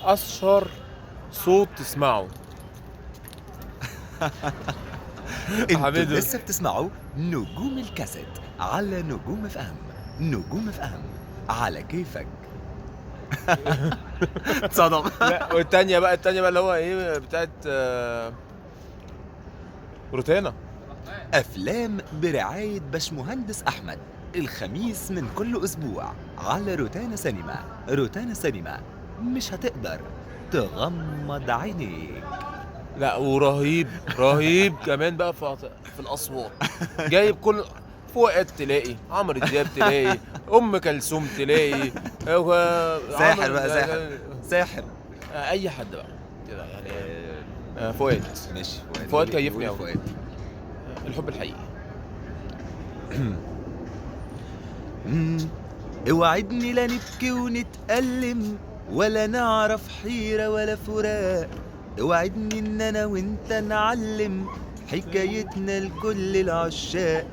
اشهر صوت تسمعه. انتوا حميدو. لسه بتسمعوا نجوم الكاسيت على نجوم FM. نجوم FM على كيفك. اتصدم. لا والتانية بقى، التانية بقى اللي هو ايه بتاعت روتانا. افلام برعاية باشمهندس احمد، الخميس من كل اسبوع على روتانا سينما. روتانا سينما مش هتقدر تغمض عينيك. لا ورهيب، رهيب كمان بقى في الاصوات، جايب كل فؤاد تلاقي، عمرو دياب تلاقي، ام كلثوم تلاقي، ساحر عمرو بقى، ساحر. ساحر. اي حد بقى كده يعني. فؤاد. ماشي، فؤاد. فؤاد كيفني قولي أوي. فؤاد. الحب الحقيقي. اوعدني لا نبكي ونتألم ولا نعرف حيرة ولا فراق، اوعدني ان انا وانت نعلم حكايتنا لكل العشاق،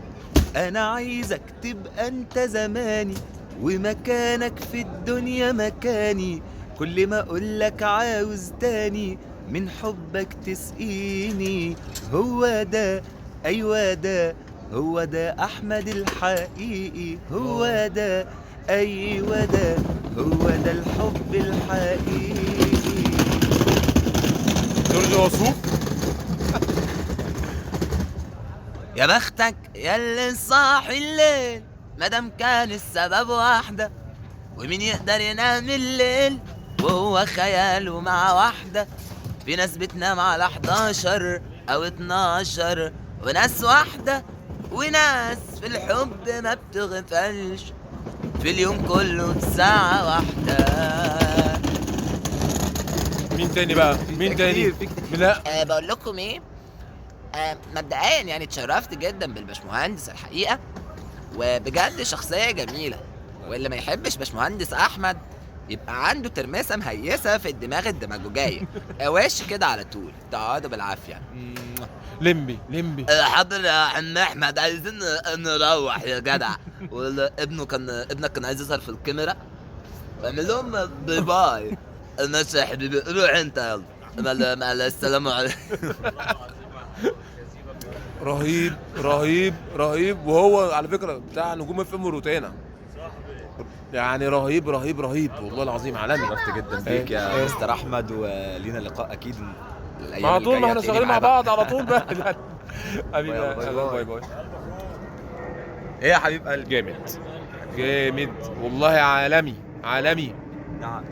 انا عايزك تبقى انت زماني ومكانك في الدنيا مكاني، كل ما اقولك عاوز تاني من حبك تسقيني، هو ده، ايوه ده، هو ده احمد الحقيقي، هو ده، ايوه ده، هو ده الحب الحقيقي. جورج وسوف. يا بختك يا اللي صاحي الليل، مادام كان السبب واحدة، ومين يقدر ينام الليل وهو خياله مع واحدة؟ في ناس بتنام على 11 أو 12، وناس واحدة، وناس في الحب ما بتغفلش في اليوم كله بساعة واحدة. مين تاني بقى؟ مين تاني؟ كتير، في كتير. لا بقول لكم ايه، مبدئيا يعني اتشرفت جدا بالباشمهندس الحقيقة، وبجد شخصية جميلة، واللي ما يحبش باشمهندس احمد يبقى عنده ترمسه مهيسه في الدماغ الدماجوجيه، وش كده على طول، تقعدوا بالعافية. لمبي لمبي. حاضر يا عم احمد، عايزين نروح يا جدع. وابنه كان، ابنك كان عايز يظهر في الكاميرا، اعمل لهم bye bye. ماشي يا حبيبي، روح انت، يلا مع السلامة عليكم. رهيب رهيب رهيب. وهو على فكرة بتاع نجوم FM وروتانا، يعني رهيب رهيب رهيب والله العظيم، عالمي. شرفت جدا بيك يا مستر احمد، ولينا لقاء اكيد الايام على طول، ما الجاية احنا هتلاقيني شغالين مع معاه بقى. بعض على طول بقى. حبيبي، bye bye. bye bye. ايه يا حبيب قلبي؟ جامد جامد والله، عالمي عالمي. نعم.